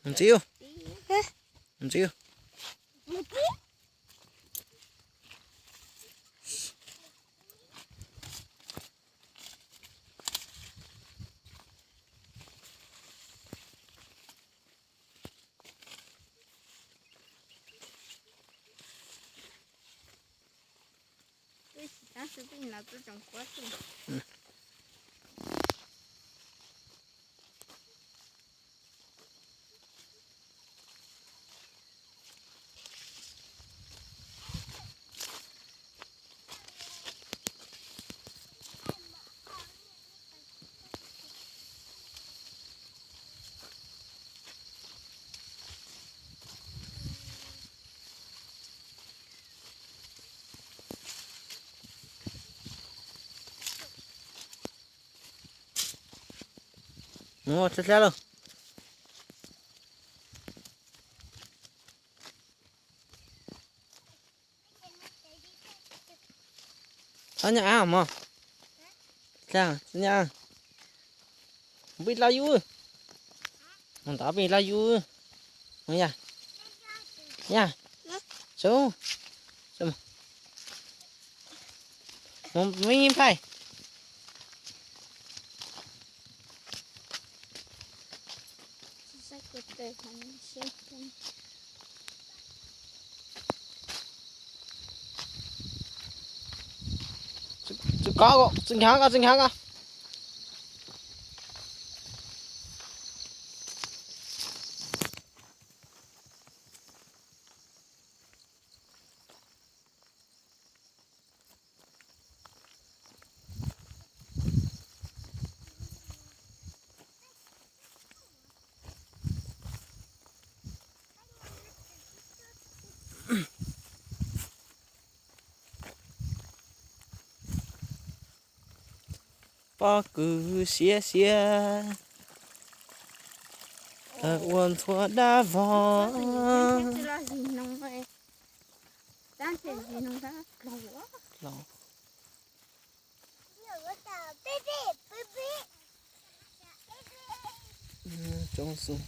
Ntxiv, ntxiv. Mus txog dlab lauj. Txhob nyaj ab mog. Txhob nyaj ab. Peb los yus. Mus ntov peb los yus. Mus ya. Ya. Su. Mus me phaij. Tsis kov, tsis nkag ko, tsis nkag ko. Pob kws siab siab, ua ntxhua dab vog. Coob xwb.